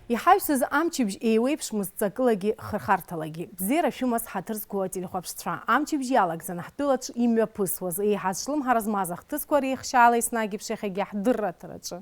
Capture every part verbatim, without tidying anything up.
Иҳаҩсыз амчыбжь еиуеиԥшмызт ҵакылагьы хырхарҭалагьы. Бзиара шәымаз, ҳаҭыр зқәу ателехәаԥшцәа. Амчыбжь иалагӡаны ҳтәылаҿ имҩаԥысуаз, еиҳа зҿлымҳара змаз ахҭысқәа реихшьаала еснагь еиԥш иахьагьы ҳдырраҭараҿы.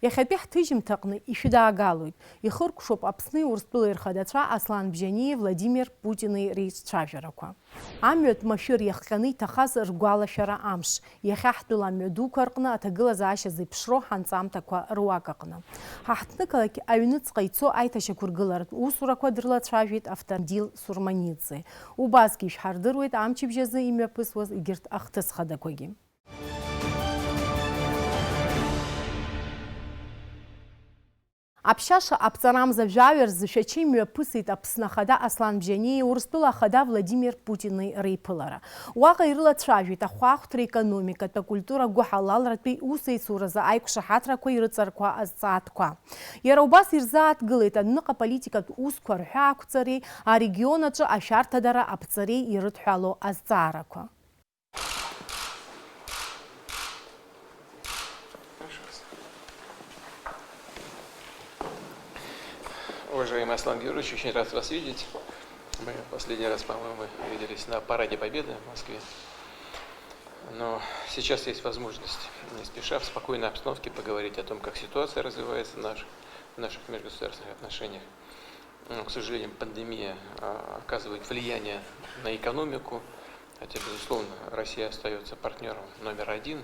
Иахьатәи ҳҭыжьымҭаҟны ишәыдаагалоит, ихыркәшоуп Аԥсни Урыстәылеи рхадацәа Аслан Бжьаниеи Владимир Путини реицәажәарақәа. Амҩатә машәыр иахҟьаны иҭахаз ргәалашәара амш, иахьа ҳтәыла амҩадуқәа рҟны аҭагылазаашьа зеиԥшроу ҳанҵамҭақәа руак аҟны. Ҳа ҳҭнықалақь аҩныҵҟа ицо аиҭашьақәыргыларатә усурақәа дрылацәажәеит Автандил Сурманиӡе. Убасгьы ишәҳардыруеит амчыбжь азы имҩаԥысуаз егьырҭ ахҭыс хадақәагьы. Аԥшьаша аԥҵарамза жәаҩа рзы Шәача имҩаԥысит Аԥсны Ахада Аслан Бжьаниеи Урыстәыла Ахада Владимир Путини реиԥылара. Уаҟа ирылацәажәеит ахәаахәҭра, економикатә, акультура, агәыҳалалратәи усеицуразы аиқәшаҳаҭрақәа ирыҵаркуа азҵаатәқәа. Иара убас ирзааҭгылеит аҩныҟа политикатә усқәа рҳәаақәҵареи арегион аҿы ашәарҭадара аԥҵареи ирыдҳәалоу азҵаарақәа. Уважаемый Аслан Георгиевич, очень рад вас видеть. Мы последний раз, по-моему, виделись на Параде Победы в Москве. Но сейчас есть возможность, не спеша, в спокойной обстановке поговорить о том, как ситуация развивается в наш-, в наших межгосударственных отношениях. Ну, к сожалению, пандемия, а, оказывает влияние на экономику, хотя, безусловно, Россия остаётся партнёром номер один,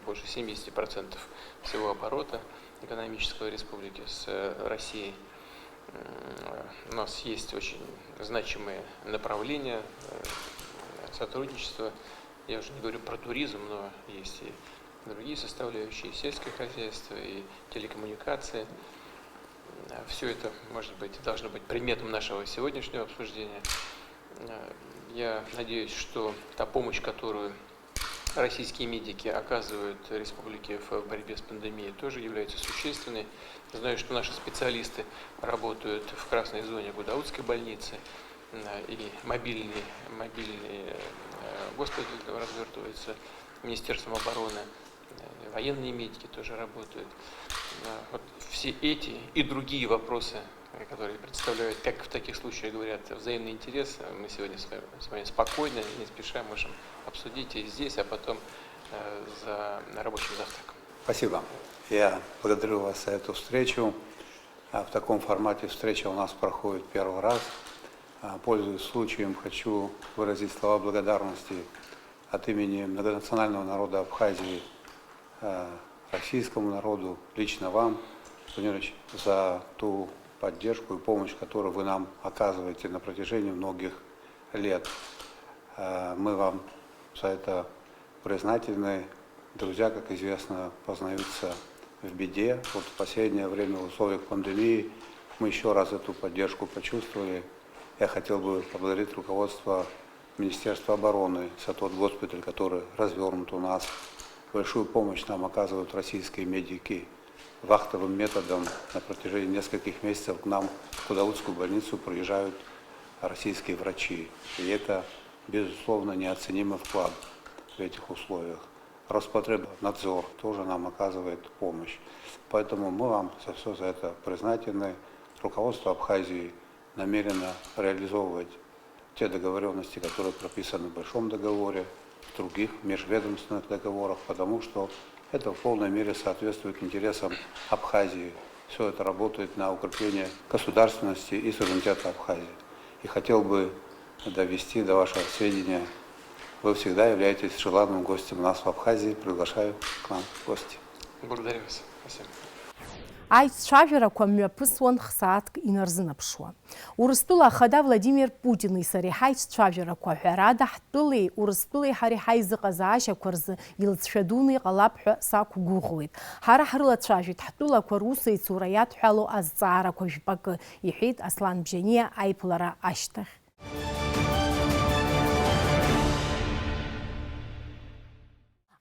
больше семидесяти процентов всего оборота экономического республики с, э, Россией. М, у нас есть очень значимые направления, э, сотрудничества. Я уже не говорю про туризм, но есть и другие составляющие, и сельское хозяйство, и телекоммуникации. Всё это, может быть, должно быть предметом нашего сегодняшнего обсуждения. Я надеюсь, что та помощь, которую российские медики оказывают республике в борьбе с пандемией, тоже является существенной. Знаю, что наши специалисты работают в красной зоне Гудаутской больницы, и мобильный, мобильный, э, госпиталь развертывается Министерством обороны. Э, военные медики тоже работают. Э, вот все эти и другие вопросы, э, которые представляют, как в таких случаях говорят, взаимный интерес, э, мы сегодня с вами, с вами спокойно, не спеша можем обсудить и здесь, а потом, э, за рабочим завтраком. Спасибо. Я благодарю вас за эту встречу. А, в таком формате встреча у нас проходит первый раз. А, пользуясь случаем, хочу выразить слова благодарности от имени многонационального народа Абхазии, э, российскому народу, лично вам, Владимир Владимирович, за ту поддержку и помощь, которую вы нам оказываете на протяжении многих лет. Э, мы вам за это признательны. Друзья, как известно, познаются в беде. Вот в последнее время в условиях пандемии мы ещё раз эту поддержку почувствовали. Я хотел бы поблагодарить руководство Министерства обороны за тот госпиталь, который развернут у нас. Большую помощь нам оказывают российские медики. Вахтовым методом на протяжении нескольких месяцев к нам, в Кудаутскую больницу, приезжают российские врачи. И это, безусловно, неоценимый вклад в этих условиях. Роспотребнадзор тоже нам оказывает помощь. Поэтому мы вам за всё за это признательны. Руководство Абхазии намерено реализовывать те договорённости, которые прописаны в Большом договоре, в других межведомственных договорах, потому что это в полной мере соответствует интересам Абхазии. Всё это работает на укрепление государственности и суверенитета Абхазии. И хотел бы довести до вашего сведения, вы всегда являетесь желанным гостем у нас в Абхазии. Приглашаю к нам в гости. Благодарю вас. Спасибо. Аицәажәарақәа мҩаԥысуан х-сааҭк инарзынаԥшуа. Урыстәыла Ахада Владимир Путини сареи ҳаицәажәарақәа, ҳәарада, ҳтәылеи Урыстәылеи ҳареи ҳаизыҟазаашьақәа рзы илҵшәа дуны иҟалап ҳәа сақәгәыӷуеит. Ҳара ҳрылацәажәеит ҳтәылақәа русеицура иадҳәалоу азҵаарақәа жәпакы, иҳәеит Аслан Бжьаниа аиԥылара ашьҭахь.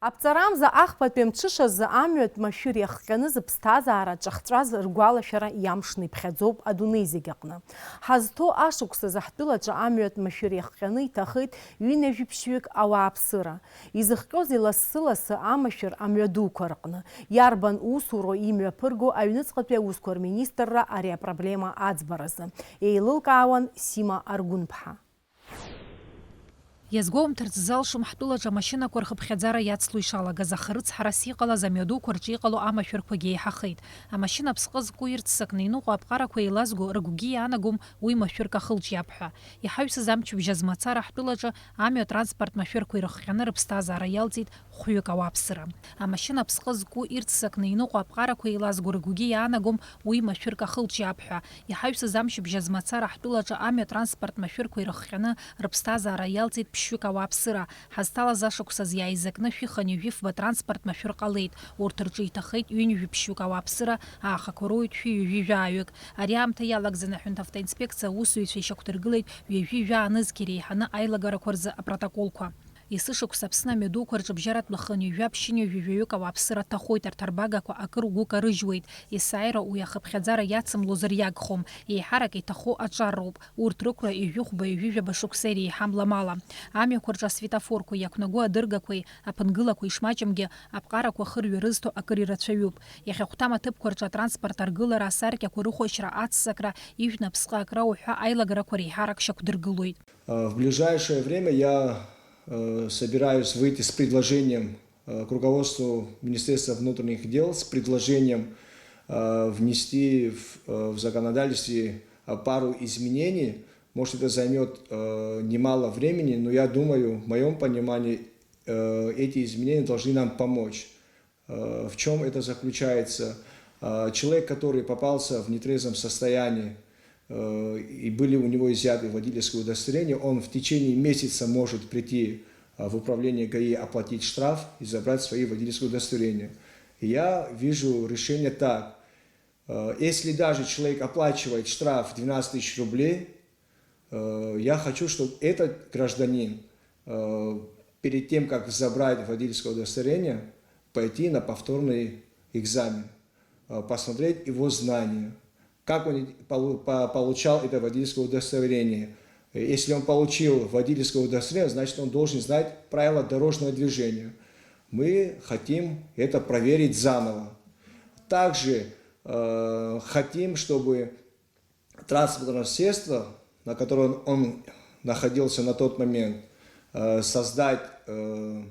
Аԥҵарамза ахԥатәи амҽышазы амҩатә машәыр иахҟьаны зыԥсҭазаара ҿахҵәаз ргәалашәара иамшны иԥхьаӡоуп адунеи зегь аҟны. Ҳазҭоу ашықәсазы ҳтәылаҿы амҩатә машәыр иахҟьаны иҭахеит ҩынҩажәи ԥшьҩык ауааԥсыра. Изыхҟьозеи лассы-лассы амашәыр амҩадуқәа рҟны? Иарбан усуроу имҩаԥырго аҩныҵҟатәи аусқәа рминистрра ари апроблема аӡбаразы? Еилылкаауан Сима Аргәынԥҳа. Иазгәоумҭарц залшом ҳтәылаҿы амашьынақәа рхыԥхьаӡара иацло ишалагаз, аха рыцҳарас иҟалаз амҩадуқәа рҿы иҟало амашәырқәагьы еиҳахеит. Амашьына аԥсҟы зку ирццакны иныҟәо аԥҟарақәа еилазго рыгәгьы иаанагом уи машәырк ахылҿиаап ҳәа. Иҳаҩсыз амчыбжь азы мацара ҳтәылаҿы амҩа транспорт машәырқәа ирыхҟьаны рыԥсҭазаара иалҵит хәҩык ауааԥсыра. Амашьына аԥсҟы зку ирццакны иныҟәо аԥҟарақәа еилазго рыгәгьы иаанагом уи машәырк ахылҿиаап ҳәа. Иҳаҩсыз амчыбжь азы мацара ҳтәылаҿы амҩа транспорт машәырқәа ирыхҟьаны рыԥсҭазаара иалҵит ԥшьҩык ауааԥсыра. Ҳазҭалаз ашықәсаз иааизакны шәи хынҩажәи фба транспорт машәыр ҟалеит. Урҭ рҿы иҭахеит ҩынҩажәи ԥшьҩык ауааԥсыра, аахақәа роуеит шәи ҩажәи жәаҩык. Ари аамҭа иалагӡаны аҳәынҭ автоинспекциа аусзуҩцәа ишьақәдыргылеит ҩажәи жәаа нызқь иреиҳаны аилагарақәа рзы апротоколқәа. Есышықәса Аԥсны амҩадуқәа рҿы бжьаратәла хынҩажәа ԥшьынҩажәи жәаҩык ауааԥсыра ҭахоит, арҭ арбагақәа акыр гәык арыжьуеит. Есааира уи ахыԥхьаӡара иацымлозар иагхом, еиҳарак иҭахо аҿар роуп. Урҭ рықәра ҩажәи хәба, ҩажәи жәаба шықәса иреиҳам ламала. Амҩақәа рҿы асветофорқәа иақәнаго адыргақәеи аԥынгылақәеи шмаҷымгьы аԥҟарақәа хырҩа рызҭо акыр ирацәаҩуп. Иахьахәҭам аҭыԥқәа рҿы атранспорт аргылара, асаркьақәа рыхәашьра, аццакра, ижәны аԥсҟы акра уҳәа аилагарақәа реиҳарак шьақәдыргылоит. Э, в ближайшее время я, э, собираюсь выйти с предложением, э, к руководству Министерства внутренних дел, с предложением, э, внести в, э, в законодательстве, э, пару изменений. Может, это займёт, э, немало времени, но я думаю, в моём понимании, э, эти изменения должны нам помочь. Э, в чём это заключается? Э, человек, который попался в нетрезвом состоянии, э, и были у него изъяты водительские удостоверения, он в течение месяца может прийти, э, в управление ГАИ, оплатить штраф и забрать свои водительские удостоверения. Я вижу решение так. Э, если даже человек оплачивает штраф двенадцать тысяч рублей, э, я хочу, чтобы этот гражданин, э, перед тем, как забрать водительское удостоверение, пойти на повторный экзамен, э, посмотреть его знания, как он полу-, по-, получал это водительское удостоверение. Если он получил водительское удостоверение, значит, он должен знать правила дорожного движения. Мы хотим это проверить заново. Также, э, хотим, чтобы транспортное средство, на котором он находился на тот момент, э, создать, э,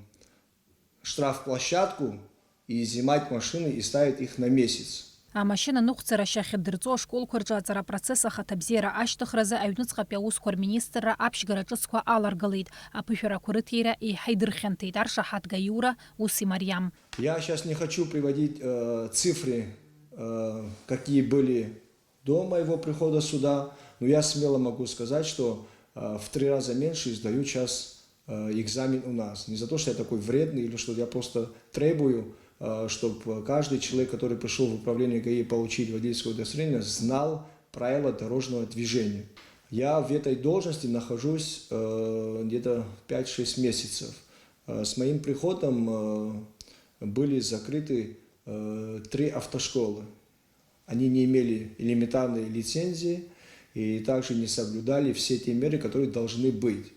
штрафплощадку и изымать машины и ставить их на месяц. Амашьына ныҟәцара шьахьдырҵо ашколқәа рҿы аҵара апроцесс ахаҭабзиара ашьҭыхразы аҩныҵҟатәи аусқәа рминистрра аԥшьгара ҿыцқәа аларгалеит, аԥышәарақәа рыҭира еиҳа идырхьанҭеит, аршаҳаҭга аиура ус имариам. Я сейчас не хочу приводить, э, цифры, э, какие были до моего прихода сюда, но я смело могу сказать, что, э, в три раза меньше сдают сейчас, э, экзамен у нас. Не за то, что я такой вредный или что я просто требую, э, чтоб каждый человек, который пришёл в управление ГАИ получить водительское удостоверение, знал правила дорожного движения. Я в этой должности нахожусь, э, где-то пять-шесть месяцев. Э, с моим приходом, э, были закрыты, э, три автошколы. Они не имели элементарной лицензии и также не соблюдали все те меры, которые должны быть.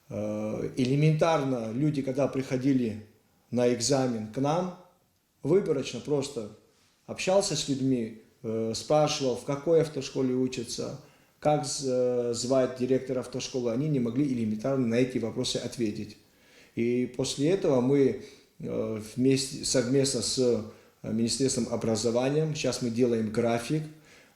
Э, элементарно люди, когда приходили на экзамен к нам, выборочно просто общался с людьми, э, спрашивал, в какой автошколе учатся, как з-, э, звать директора автошколы, они не могли элементарно на эти вопросы ответить. И после этого мы, э, вместе, совместно с, э, Министерством образования, сейчас мы делаем график,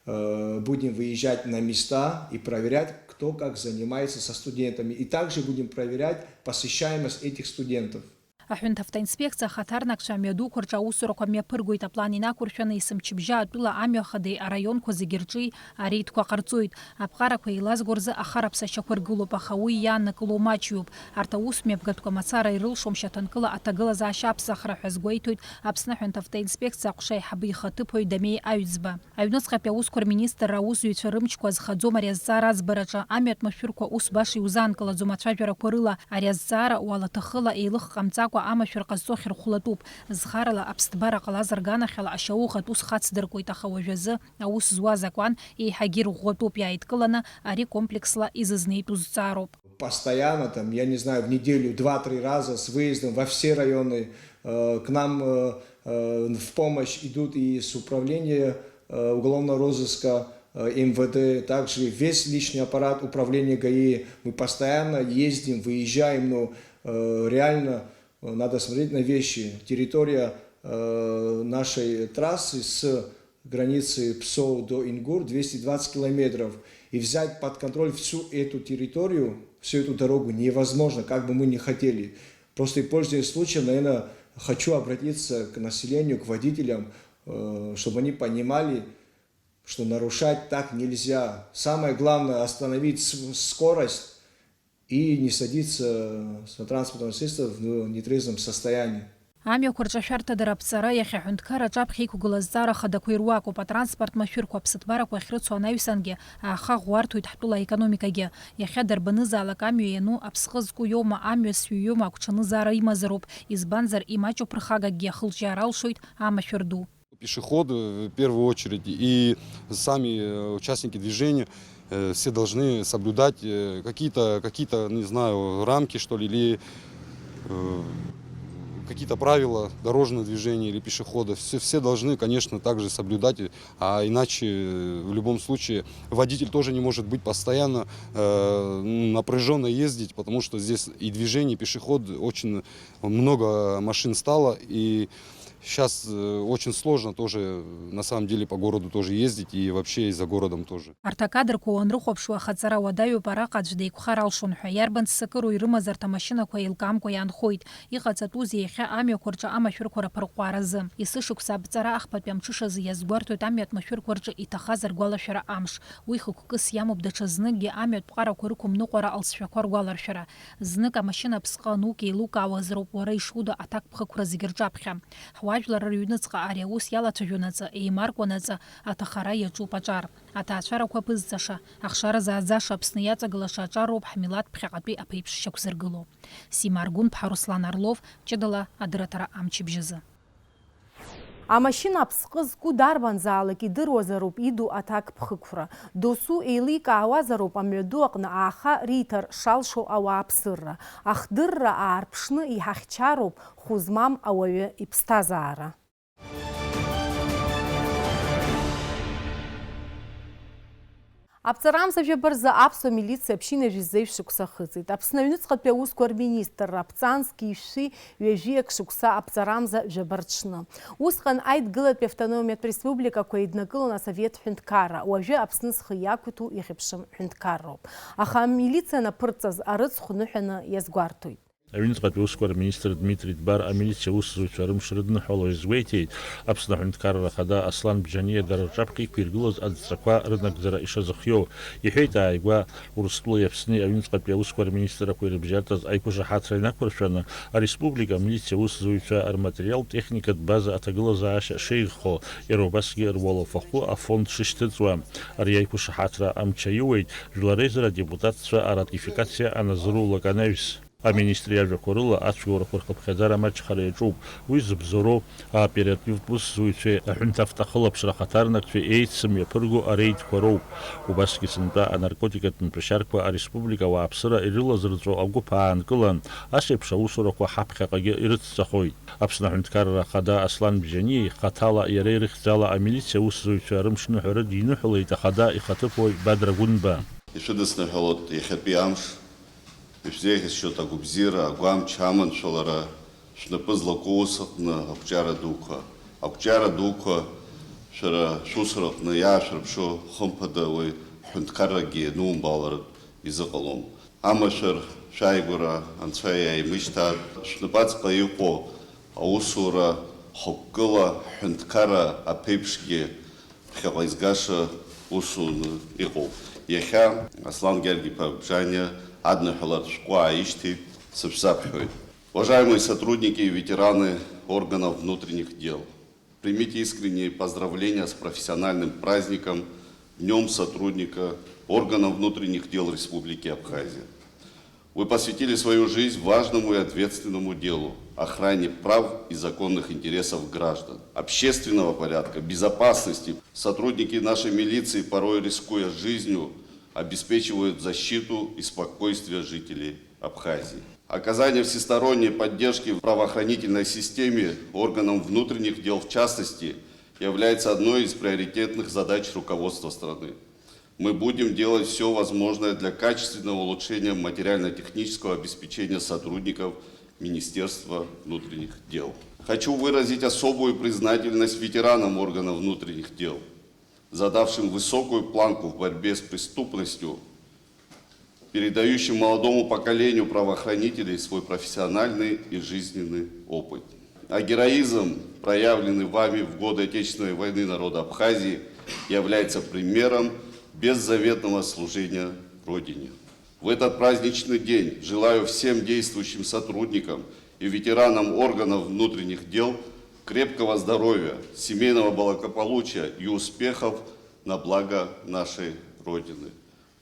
э, будем выезжать на места и проверять, кто как занимается со студентами. И также будем проверять посещаемость этих студентов. Аҳәынҭ автоинспекциа ахаҭарнакцәа амҩадуқәа рҿы аусурақәа мҩаԥыргоит, аплан инақәыршәаны есымчыбжьа атәыла амҩа хадеи араионқәа зегьы рҿы ареидқәа ҟарҵоит. Аԥҟарақәа еилазго рзы ахараԥсашьақәа ргылоуп, аха уи иааннакыло маҷҩуп. Арҭ аусмҩаԥгатәқәа мацара ирылшом шьаҭанкыла аҭагылазаашьа аԥсахра ҳәа азгәеиҭоит Аԥсны аҳәынҭ автоинспекциа аҟәша аиҳабы ихаҭыԥуаҩ Дамеи Аҩӡба. Аҩныҵҟатәи аусқәа рминистрра аусзуҩцәа рымчқәа азхаӡом ари азҵаара аӡбараҿы, амҩатә машәырқәа ус баша иузаанкылаӡом ацәажәарақәа рыла, ари азҵаара уалаҭахыла еилых ҟамҵакәа Амашәыр ҟазҵо хьырхәлатәуп. Зхарала аԥсҭбара ҟалаз рганахьала ашьауӷатә ус хацдыркуеит, аха уажәазы аус зуа азакәан еиҳагьы ирӷәӷәатәуп иааидкыланы ари комплексла изызнеитәу зҵаароуп. Постоянно, там, я не знаю, в неделю два-три раза с выездом во все районы, э, к нам, э, э, в помощь идут и с управления, э, уголовного розыска, э, М В Д, также весь личный аппарат управления ГАИ. Мы постоянно ездим, выезжаем, но, э, реально, э, надо смотреть на вещи. Территория, э, нашей трассы с границы Псоу до Ингур двести двадцать километров. И взять под контроль всю эту территорию, всю эту дорогу невозможно, как бы мы ни хотели. Просто и пользуясь случаем, наверное, хочу обратиться к населению, к водителям, э, чтобы они понимали, что нарушать так нельзя. Самое главное — остановить с-, скорость и не садиться с транспортного средства в нетрезвом состоянии. Амҩақәа рҿы ашәарҭадара аԥҵара иахьа аҳәынҭқарра аҿаԥхьа иқәгылаз азҵаара хадақәа ируакуп, атранспорт машәырқәа, аԥсыҭбарақәа ахьрыцу анаҩсангьы ааха ӷәӷәарҭоит ҳтәыла аекономикагьы. Иахьа дарбанызаалак амҩа иану аԥсҟы зку иоума, амҩа сҩы иоума, агәҽанызаара имазароуп, избанзар, имаҷуп рхагакгьы, ахылҿиаара алшоит амашәыр ду. Пешеходы, в первую очередь, и сами, э, участники движения, э, все должны соблюдать, э, какие-то, какие-то, не знаю, рамки, что ли, или, э, какие-то правила дорожного движения или пешехода. Все, все должны, конечно, также соблюдать, а иначе, э, в любом случае водитель тоже не может быть постоянно, э, напряжённо ездить, потому что здесь и движение, и пешеход, очень много машин стало, и сейчас, э, очень сложно тоже, на самом деле, по городу тоже ездить и вообще и за городом тоже. Арҭ акадрқәа уанрыхәаԥш, уахаҵара уадаҩуп, араҟа аӡә деиқәхар алшон ҳәа. Иарбан ццакыроу ирымазарҭ амашьынақәа еилкаамкәа иаанхоит. Иҟаҵатәузеи иахьа амҩақәа рҿы амашәырқәа раԥырҟәааразы? Есышықәса аԥҵара ахԥатәи амҽышазы иазгәарҭоит амҩатә машәырқәа рҿы иҭахаз ргәалашәара амш. Уи хықәкыс иамоуп даҽазныкгьы амҩатә ԥҟарақәа рықәымныҟәара алҵшәақәа ргәаларшәара. Знык амашьына аԥсҟы анук еилукаауазароуп уара ишуда аҭакԥхықәра зегьы рҿаԥхьа. Ҳуаажәлар рыҩныҵҟа ари аус иалацәажәонаҵы, еимаркуанаҵы аҭахара иаҿуп аҿар. Аҭаацәарақәа аԥызҵаша, ахшара зааӡаша Аԥсны иаҵагылаша аҿар роуп ҳмилаҭ ԥхьаҟатәи аԥеиԥш шьақәзыргыло. Сима Аргәынԥҳа, Руслан Орлов, ҷыдала адырраҭара амчыбжь азы. Амашьына аԥсҟы зку дарбанзаалак идыруазароуп иду аҭакԥхықәра. Досу еиликаауазароуп амҩаду аҟны ааха риҭар шалшо ауааԥсырра. Ахдырра аарԥшны иҳахьчароуп хәы змам ауаҩы иԥсҭазаара. Аԥҵарамза жәаба рзы аԥсуа милициа ԥшьынҩажәи зеижә шықәса ахыҵит. Аԥсны аҩныҵҟатәи аусқәа рминистрра аԥҵан зқьи шәи ҩажәиак шықәса аԥҵарамза жәаба рҽны. Усҟан аидгылатәи автономиатә республикақәа еиднакылон асовет ҳәынҭқарра, уажәы Аԥсны зхы иақәиҭу ихьыԥшым ҳәынҭқарроуп. Аха амилициа анаԥырҵаз арыцхә ныҳәаны иазгәарҭоит. Аҩныҵҟатәи аусқәа рминистр Дмитри Дбар амилициа аусзуҩцәа рымш рыдныҳәало иазгәеиҭеит, Аԥсны аҳәынҭқарра ахада Аслан Бжьаниа дара рҿаԥхьа иқәиргылоз адҵақәа рынагӡара ишазыхиоу. Иҳәеит ааигәа Урыстәылеи Аԥсни аҩныҵҟатәи аусқәа рминистррақәа ирыбжьартәыз аиқәышаҳаҭра инақәыршәаны, ареспублика амилициа аусзуҩцәа рматериалтә техникатә база аҭагылазаашьа шеиӷьхо, иара убасгьы руалафахәы афонд шышьҭыҵуа. Ари аиқәышаҳаҭра амч аиуеит, жәлар реизара адепутатцәа аратификациа аназырулак анаҩс. Аминистр иажәақәа рыла, ацәгьоурақәа рхыԥхьаӡара амаҷхара иаҿуп. Уи зыбзоуроу аоперативтә усзуҩцәеи аҳәынҭавтә ахылаԥшра ахаҭарнакцәеи еицымҩаԥырго ареидқәа роуп. Убасгьы сынтәа анаркотикатә мпышьарқәа ареспублика ауааԥсыра ирылазырҵәо агәыԥ аанкылан, ас еиԥш аусурақәа ҳаԥхьаҟагьы ирыцҵахоит. Аԥсны аҳәынҭқарра ахада Аслан Бжьаниеи хаҭала иареи рыхьӡала амилициа аусзуҩцәа рымшныҳәа рыдиныҳәалеит ахада ихаҭыԥуаҩ Бадра Гәынба. Ишәыдысныҳәалоит иахьатәи амш. Ишәзеиӷьасшьоит агәабзиара, агәамч, аманшәалара, шәнапы злаку ус аҟны ақәҿиара дуқәа. Ақәҿиара дуқәа шәара шәусураҟны иаашәырԥшу, хымԥада, уи ҳҳәынҭқаррагьы ианумбалартә изыҟалом. Амашәыр шәааигәара Анцәа иааимышьҭааит, шәнапаҵаҟа иҟоу аусура хықәкыла ҳҳәынҭқарра аԥеиԥшгьы ԥхьаҟа изгаша усуны иҟоуп. Иахьа Аслан Георгий-иԥа Бжаниа адныҳәалартә шәҟәы ааишьҭит, сышәзаԥхьоит. Уважаемые сотрудники и ветераны органов внутренних дел, примите искренние поздравления с профессиональным праздником, Днём сотрудника органов внутренних дел Республики Абхазия. Вы посвятили свою жизнь важному и ответственному делу — охране прав и законных интересов граждан, общественного порядка, безопасности. Сотрудники нашей милиции, порой рискуя жизнью, обеспечивают защиту и спокойствие жителей Абхазии. Оказание всесторонней поддержки в правоохранительной системе, органам внутренних дел в частности, является одной из приоритетных задач руководства страны. Мы будем делать всё возможное для качественного улучшения материально-технического обеспечения сотрудников Министерства внутренних дел. Хочу выразить особую признательность ветеранам органов внутренних дел, задавшим высокую планку в борьбе с преступностью, передающим молодому поколению правоохранителей свой профессиональный и жизненный опыт. А героизм, проявленный вами в годы Отечественной войны народа Абхазии, является примером беззаветного служения Родине. В этот праздничный день желаю всем действующим сотрудникам и ветеранам органов внутренних дел крепкого здоровья, семейного благополучия и успехов на благо нашей Родины.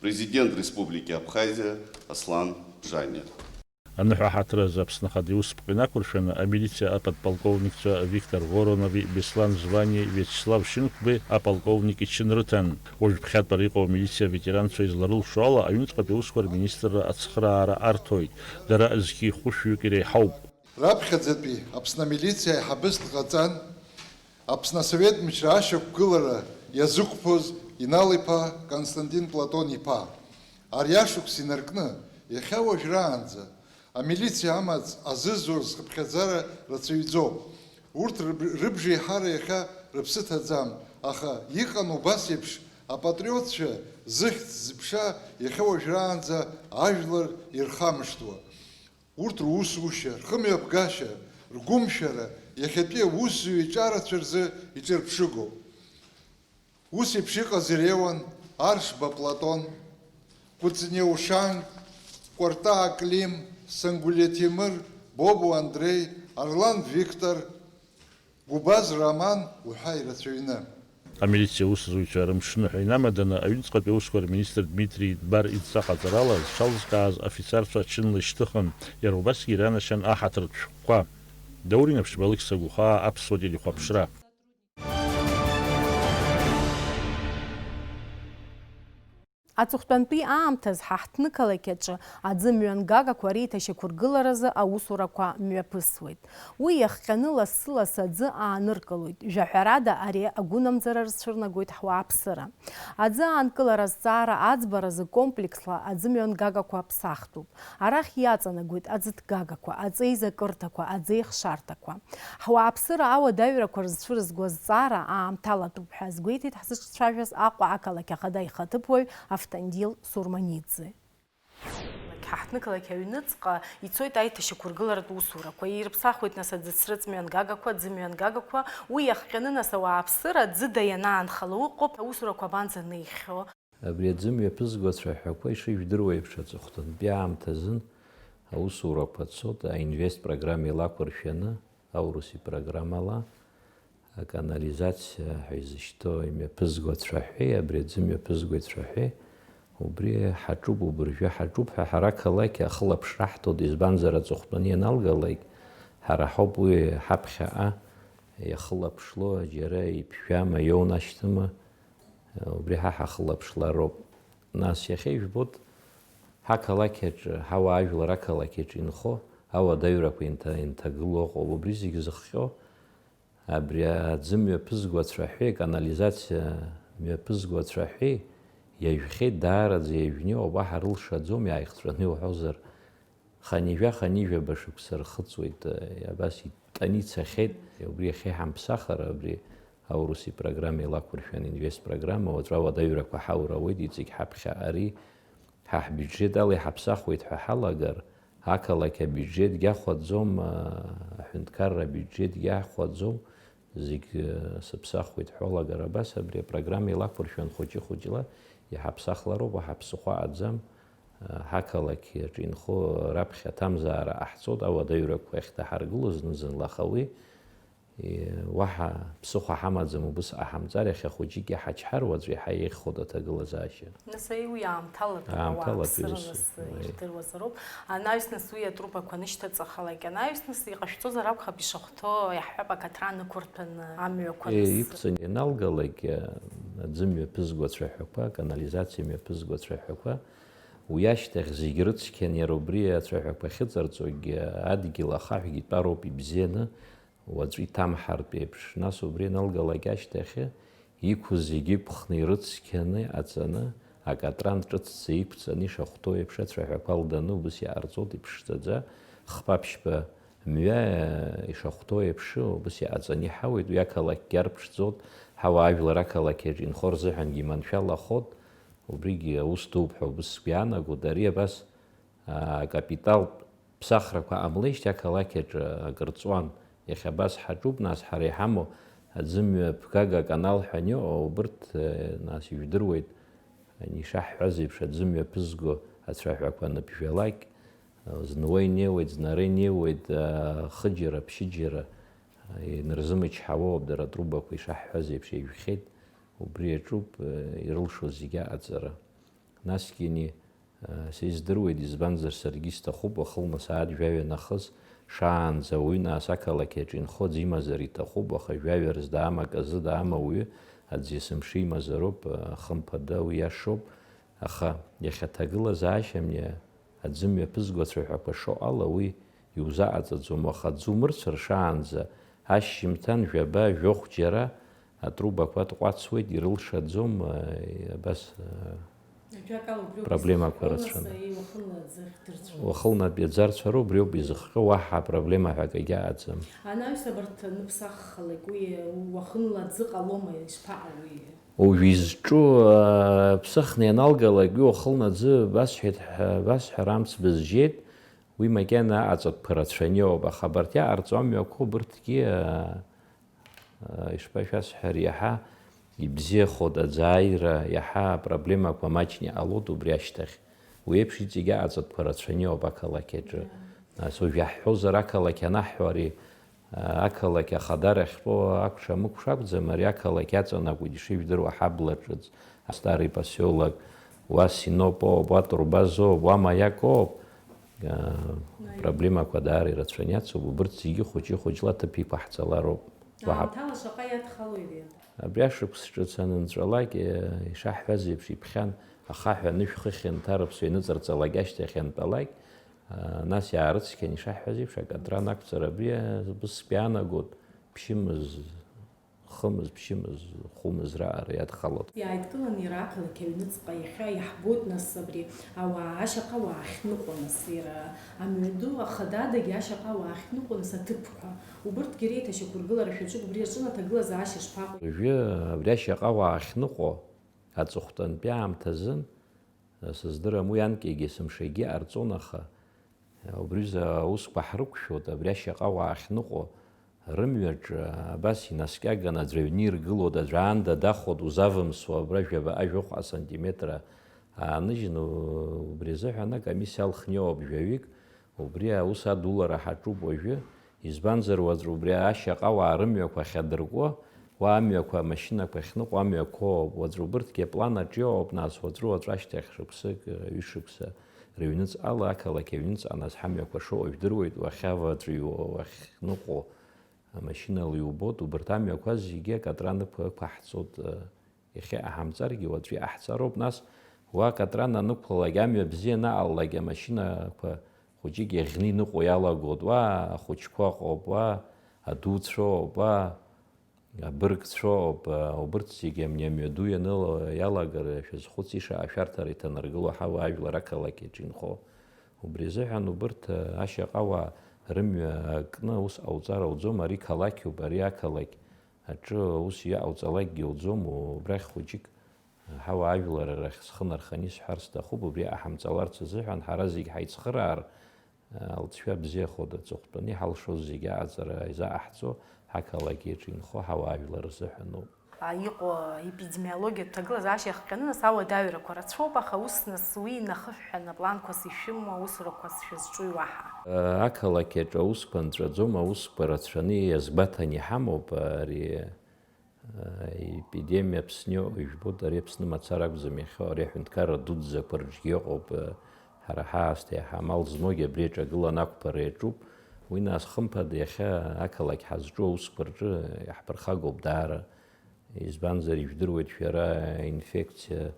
Президент Республики Абхазия Аслан Джаня. Аныҳәа ҳаҭыр азы Аԥсны Ахада иусԥҟа инақәыршәаны, амилициа аподполковникцәа Виктор Воронови Беслан Званиеи Виачеслав Шьынқәбеи аполковник ичын рыҭан. Уажә ԥхьатәара иҟоу амилициа аветеранцәа изларылшо ала, аҩныҵҟатәи аусқәа рминистрра ацхыраара арҭоит. Дара зқьи хәышәҩык иреиҳауп. Раԥхьаӡатәи Аԥсны амилициа аиҳабыс дҟаҵан, Аԥсны асовет мчра ашьақәгылара иазықәԥоз Инал-иԥа Константин Платон-иԥа. Ари ашықәс инаркны, иахьа уажәраанӡа, амилициа амаҵ азызур зхыԥхьаӡара рацәаҩӡоуп. Урҭ рыб-, рыбжеиҳара иахьа рыԥсы ҭаӡам, аха иҟан убас еиԥш апатриотцәа зыхьӡ-зыԥша иахьа уажәраанӡа ажәлар ирхамышҭуа. Урҭ русушьа, рхымҩаԥгашьа, ргәымшәара иахьатәи аусзуҩ иҿарацәа рзы иҿырԥшыгоуп. Ус еиԥш иҟаз иреиуан Аршба Платон, Кәыҵниа Ушанг, Кәарта Аклим, Сангәлиа Ҭемыр, Бобо Андреи, Арлан Виктор, Гәыбаз Роман уҳәа ирацәаҩны. Амилициа аусзуҩцәа рымшныҳәа инамаданы, аҩныҵҟатәи аусқәа рминистр Дмитри Дбар идҵа ҟаҵарала зҽалзкааз афицарцәа ачынла ишьҭыхын, иара убасгьы иранашьан аҳаҭыртә шәҟәқәа. Даур Инаԥшьба, Алықьса Гәыхаа, Аԥсуа телехәаԥшра. Аҵыхәтәантәи аамҭаз ҳа ҳҭнықалақь аҿы аӡы мҩангагақәа реиҭашьақәыргыларазы аусурақәа мҩаԥысуеит. Уи иахҟьаны лассы-лассы аӡы ааныркылоит. Жәаҳәарада, ари агәынамӡара рцәырнагоит ҳуааԥсыра. Аӡы аанкылара азҵаара аӡбаразы комплексла аӡы мҩангагақәа ԥсахтәуп. Арахь иаҵанакуеит аӡыҭгагақәа, аҵеизакырҭақәа, аӡеихшарҭақәа. Ҳуааԥсыра ауадаҩрақәа рызцәырызго азҵаара аамҭалатәуп ҳәа азгәеиҭеит ҳзыҿцәажәаз Аҟәа ақалақь ахада ихаҭыԥуаҩ Автандил Сурманиӡе. Ҳа ҳҭнықалақь аҩныҵҟа ицоит аиҭашьақәыргыларатә усурақәа, ирыԥсахуеит нас аӡыцрыҵ мҩангагақәа, аӡы мҩангагақәа, уи иахҟьаны нас ауааԥсыра аӡыда ианаанхало ыҟоуп, аусурақәа абанӡа неихьоу? Абри аӡы мҩаԥызго ацәаҳәақәа ишыжәдыруа еиԥш, аҵыхәтәантәи аамҭазын аусурақәа цоит, аинвест программа илақәыршәаны, аурыси программала, аканализациа ҳәа изышьҭоу имҩаԥызго ацәаҳәеи, абри аӡы мҩаԥызго ацәаҳәеи, убри ҳаҿуп, убыржәы ҳаҿуп ҳәа ҳара ақалақь ахылаԥшра ҳҭоит, избанзар, аҵыхәтәаны ианалгалак, ҳара ҳауп уи ҳаԥхьаҟа иахылаԥшло, џьара иԥжәама, иоунашьҭыма, Убри ҳа ҳахылаԥшлароуп. Нас иахьа ижәбоит, ҳақалақь аҿы, ҳауаажәлар ақалақь аҿы инхо ауадаҩрақәа инҭа-, инҭагылоу ыҟоуп. Убри зегь зыхҟьо, абри аӡы мҩаԥызго ацәаҳәеи, аканализациа мҩаԥызго ацәаҳәеи иажәхьеит, даараӡа иажәны иҟоуп, уаҳа рылшаӡом, иааихҵәаны иуҳәозар. Ханижәа-ханижәаба шықәса рхыҵуеит, абас иттаны ицахьеит. Убри иахьа иҳамԥсахыр, абри аурыси программа илақәыршәан, инвест программа, уаҵәы ауадаҩрақәа ҳаур ауеит, иҵегь ҳаԥхьа ари ҳа ҳбиуџьет ала иҳаԥсахуеит ҳәа ҳалагар, ақалақь абиуџьетгьы ахәаӡом, аҳәынҭқарра абиуџьетгьы ахәаӡом, зегь, э, сыԥсахуеит ҳәа уалагар, абас абри апрограмма илақәыршәан хәыҷы-хәыҷла иҳаԥсахлароуп, уаҳа ԥсыхәа аӡам, э, ҳақалақь аҿы инхо раԥхьа аҭамзаара ҟаҳҵоит, ауадаҩрақәа иахьҭаҳаргыло зны-зынла, аха уи Уаҳа ԥсыхәа ҳамаӡам убыс ҟаҳамҵар, иахьа хәыҷык иҳачҳар, уаҵәы иаҳа еиӷьхоит аҭагылазаашьа. Нас уи аамҭалатәуп, Аамҭалатәи ауаа ус, ԥсыралас аи. Ирдыруазароуп. Анаҩс нас уи атрубақәа анышьҭаҵахалак, анаҩс нас иҟашәҵозар акәхап, ишахәҭоу, иаҳҳәап, акаҭра анықәырҭәаны амҩақәа Е, нас. Иқәҵаны ианалгалак, аӡымҩа ԥызго ацәаҳәақәа, аканализациа мҩаԥызго ацәаҳәақәа, уи ашьҭахь зегь рыцқьан иара убри ацәаҳәақәа ахьыҵарҵогьы адгьыл ахаҳәгьы итәароуп ибзианы, уаҵәы иҭамҳартә еиԥш. Нас убри аналгалак ашьҭахь, иқәыз зегь ықәхны ирыцқьаны иҟаҵаны, акатран ҿыцӡа иқәҵаны ишахәҭоу еиԥш ацәаҳәақәа алданы убыс иҟарҵоит иԥшӡаӡа, хԥа-ԥшьба мҩа ишахәҭоу еиԥш убыс иҟаҵаны иҳауеит, уи ақалақьгьы арԥшӡоит, ҳауаажәлар ақалақь аҿы инхо рзыҳәангьы иманшәалахоит, убригьы аус дууп ҳәа убыс сгәы иаанагоит, ари абас, аа, акапиталтә ԥсахрақәа ҟамлеижьҭеи ақалақь аҿы акыр ҵуан. Иахьа абас ҳаҿуп, нас, ҳара иҳамоу аӡымҩа ԥгага аканал ҳәа аниҟоу, убырҭ, э, нас, ижәдыруеит, ишаҳҳәаз еиԥш, аӡымҩа ԥызго ацәаҳәақәа аныԥжәалак, зны уа инеиуеит, зны ара инеиуеит, э, хыџьара, ԥшьыџьара, э, инарзымычҳауа ауп, дара атрубақәа ишаҳҳәаз еиԥш еижәхьеит, убри аҿуп, э, ирылшоз зегьы аҟаҵара. Насгьы ани, Сиздыруеит, избанзар, саргьы исҭахуп, уахынла асааҭ жәаҩа нахыс шаанӡа ауаҩы нас ақалақь аҿы инхо аӡә имазар иҭахуп, аха жәаҩа рзы даама, аказы даама ауаҩы аӡә есымша имазароуп, хымԥада, уи иашоуп, аха иахьа аҭагылазаашьа амни аӡымҩа ԥызго ацәаҳәақәа шыҟоу ала уи иузаҟаҵаӡом, аха аӡы умырцәар шаанӡа ашьжьымҭан жәаба, жәохә џьара атрубақәа тҟәацуеит, ирылшаӡом, э, абас, э, Ажәакала, убриоуп проблемақәа изыхҟьо, рацәаны. Нас, э, уахынла аӡы ахьдырцәо. Уахынлатәи аӡы арцәара убриоуп изыхҟьо, уаҳа апроблема ҳәа акгьы аҟаӡам. Анаҩс абарҭ аныԥсаххалак, уи, э, уахынла аӡы ҟалома, ишԥаҟалои? Уажә изҿу, э, ԥсыхны ианалгалак, уи уахынла аӡы басҳәеит ҳәа, басҳәар амц бызжьеит, уи макьана аҵатәқәа рацәаны иоуп, аха абарҭ иаҟарҵо амҩақәа убырҭгьы, э, Ишԥашәасҳәари, иаҳа ибзиахоит аӡааира, иаҳа апроблемақәа маҷны иҟалоит убри ашьҭахь. Уи еиԥш иҵегь аҵатәқәа рацәаны иоуп ақалақь аҿы. Нас уажә иаҳҳәозар, ақалақь анаҳҳәо ари, ақалақь ахадара ахьтәоу акәша-мыкәша акәӡам, ари ақалақь аҵанакуеит, ишыжәдыруа, аҳабла ҿыц, Старый посёлок, уа Синоп ауп, уа Турбазоуп, уа Маяк ауп. Проблемақәа даара ирацәаны иацуп, убырҭ зегьы хәыҷы-хәыҷла аҭыԥ иқәаҳҵалароуп. Уаҳа Аамҭала шаҟа иадхалои ари? Абри ашықәс ҿыц анынҵәалак, ишаҳҳәаз еиԥш, иԥхьан ахаҳә анышә хыхь ианҭарыԥсо ианыҵарҵалак ашьҭахь иантәалак, нас иаарыцқьан ишаҳҳәаз еиԥш, акатран ақәҵара абри, быск иаанагот, ԥшьымыз, хымыз, ԥшьымыз, хәымыз раара иадхалот. Иааидкыланы иара ақалақь аҩныҵҟа иахьа иаҳбоит, нас, абри ауаа, ашьаҟауаа ахьныҟәо, нас, иара амҩаду ахададагьы ашьаҟауаа ахьныҟәо, нас, аҭыԥқәа. Убырҭгьы реиҭашьақәыргылара шәаҿуп, убри аҿы аҭагылазаашьа шԥаҟоу? Уажәы абри ашьаҟауаа ахьныҟәо аҵыхәтәантәи аамҭазын, сыздырам, уи анкьагьы есымшагьы ҟарҵон, аха убри рзы аусқәа ҳрықәшәоит, абри ашьаҟауаа ахьныҟәо, рымҩаҿы абас инаскьаганы аӡәы аҩны иргылоит, аӡәы аанда дахоит, узавымсуа, абра жәабаҟа-жәохәҟа сантиметра ааныжьны, убри азыҳәан акомиссиа алхны иоуп жәаҩык, убри аус адулара ҳаҿуп уажәы, избанзар, уаҵәы убри ашьаҟауаа рымҩақәа ахьадыркуа, уа амҩақәа, амашьынақәа ахьныҟәо амҩақәоуп, уаҵәы убырҭгьы аплан аҿиоуп, нас, уаҵәы-уаҵәы ашьҭахь шықәсык, ҩышықәса рыҩныҵҟала, ақалақь аҩныҵҟа, нас, ҳамҩақәа шыҟоу жәдыруеит, уахьаваҵәиуа, уахьныҟәо, амашьынала иубоит, убырҭ амҩақәа зегьы акатран ықәаҳҵоит, Иахьа иҟаҳамҵаргьы, уаҵәы иҟаҳҵароуп, нас, уа акатран анықәлалак, амҩа бзианы аҟалалак, амашьынақәа хәыҷык иаӷьны иныҟәо иалагоит, уа ахәыҷқәа ыҟоуп, уа адуцәоуп, уа абыргцәоуп, убырҭ зегьы амни амҩаду ианыла-, иалагар, шәазхәыц, ишаҟа ашәарҭара иҭанаргыло ҳауаажәлар ақалақь аҿы инхо. Убри азыҳәан убырҭ ашьаҟауаа рымҩа акны аус ҟауҵар ауӡом, ари қалақьуп, ари ақалақь. Аҿы аус иаҟауҵалакгьы ауӡом, убрахь хәыҷык ҳауаажәлар рахь схы нарханы исҳәар сҭахуп, убри иҟаҳамҵаларц азыҳәан ҳара зегь ҳаицхыраар, алҵшәа бзиахоит, аҵыхәтәаны иҳалшоз зегь аҟаҵара изаҟаҳҵо, ҳақалақь иаҿы инхо ҳауаажәлар рзыҳәаноуп. Иҟоу аепидемиологиатә ҭагылазаашьа иахҟьаны, нас, ауадаҩрақәа рацәоуп, аха ус, нас, уи инахыҳәҳәаны апланқәас ишәымоу аусурақәас шәызҿуи уаҳа? Ақалақь аҿы аусқәа нҵәаӡом, аусқәа рацәаны иазгәаҭаны иҳамоуп ари. Епидемиа Аԥсны иоуп, ижәбоит, ари Аԥсны мацара акәӡам иахьоу, ари аҳәынҭқарра дуӡӡақәа рҿгьы ыҟоуп, ҳара ҳаасҭа иаҳа амал змоугьы абри аҿы агыланы ақәԥара иаҿуп. Уи нас, хымԥада, иахьа ақалақь ҳазҿу аусқәа рҿы иаҳԥырхагоуп даара, избанзар, ижәдыруеит шәара, инфекциа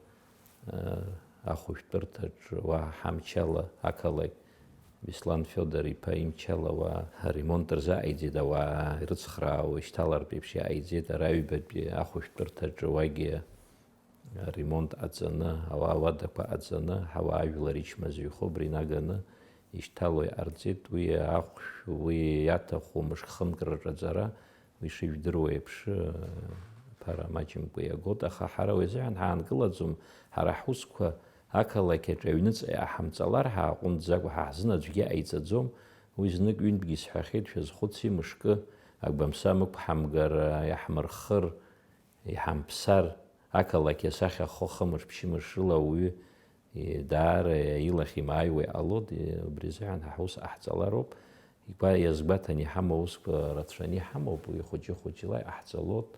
ахәышәтәырҭаҿ уа ҳамчала ақалақь Беслан Федор-иԥа имчала уа аремонт рзаҟаиҵеит, ауаа ирыцхраауа ишьҭалартә еиԥш иҟаиҵеит, ара аҩбатәи ахәышәтәырҭаҿы уагьы аремонт ҟаҵаны, ауаа уадақәа ҟаҵаны, ҳауаажәлар ичмазаҩхо убри инаганы ишьҭало иҟарҵеит, уи ахәшә, уи иаҭаху мышк-хынк рырҿаҵара, Уи шыжәдыруа еиԥш, ԥара маҷымкәа иагоит, аха ҳара уи азыҳәан ҳаанкылаӡом, ҳара ҳусқәа ақалақь аҿы аҩныҵҟа иааҳамҵалар, ҳааҟәымҵӡакәа ҳа ҳзын аӡәгьы ҟаиҵаӡом, уи знык-ҩынтәгьы исҳәахьеит, шәазхәыци, мышкы агәамсам ықәҳамгар, иаҳмырххыр, иҳамԥсар, ақалақь иасахьахо хымш-ԥшьымш рыла ауаҩы Даара илахь имааиуа иҟалоит, убри азыҳәан ҳа ҳус ҟаҳҵалароуп. Игәа-, иазгәаҭаны иҳамоу аусқәа рацәаны иҳамоуп, уи хәыҷы-хәыҷла иҟаҳҵалоит.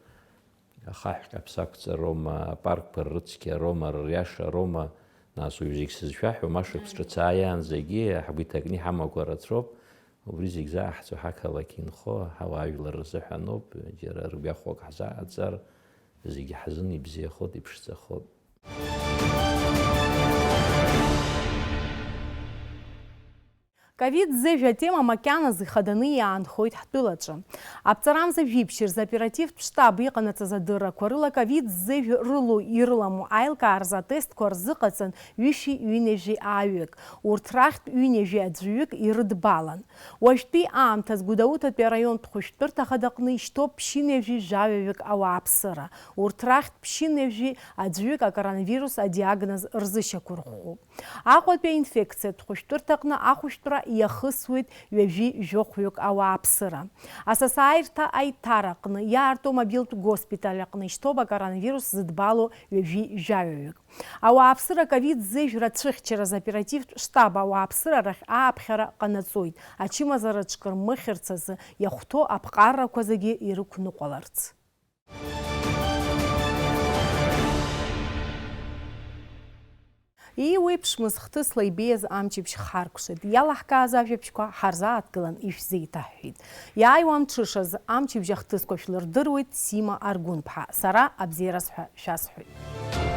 Ахаҳә ҟьаԥса ақәҵароума, апаркқәа ррыцқьароума, рыриашароума, нас уажә зегь сызшәаҳәом, ашықәс ҿыц ааиаанӡагьы ҳгәы иҭакны иҳамақәа рацәоуп. Убри зегь заҟаҳҵо ҳақалақь инхо ҳауаажәлар рзыҳәаноуп, џьара ргәахәак ҳзаҟаҵар, зегь ҳзын ибзиахоит, иԥшӡахоит. Ковид зежә атема макьаназы ихаданы иаанхоит ҳтәылаҿы. Аԥҵарамза жәиԥшь рзы оперативтә штаб иҟанаҵаз адыррақәа рыла ковид зежә рылоу ирыламоу аилкааразы атестқәа рзыҟаҵан ҩышәи ҩынҩажәи ааҩык. Урҭ рахьтә ҩынҩажәи аӡәҩык ирыдбалан. Уажәтәи аамҭаз Гәдоуҭатәи араионтә хәышәтәырҭа ахада аҟны ишьҭоуп ԥшьынҩажәи жәаҩаҩык ауааԥсыра. Урҭ рахьтә ԥшьынҩажәи аӡәҩык акоронавирус адиагноз рзышьақәырӷәӷәоуп. Аҟәатәи аинфекциатә хәышәтәырҭаҟны ахәышәтәра иахысуеит ҩажәи жәохәҩык ауааԥсыра. Асасааирҭа аиҭараҟны иаарту амобилтә госпиталь аҟны ишьҭоуп акоронавирус зыдбало ҩажәи жәаҩаҩык. Ауааԥсыра ковид зежә рацәыхьчараз оперативтә штаб ауааԥсыра рахь ааԥхьара ҟанаҵоит, ачымазараҿ кыр мыхьырц азы иахәҭоу аԥҟаррақәа зегьы ирықәныҟәаларц. Еиуеиԥшмыз хҭысла ибеиаз амчыбжь харкәшеит. Иалаҳкааз ажәабжьқәа ҳарзааҭгылан ишәзеиҭаҳҳәеит. Иааиуа амҽышазы амчыбжь ахҭысқәа шәлырдыруеит Сима Аргәынԥҳа. Сара абзиараз ҳәа шәасҳәоит.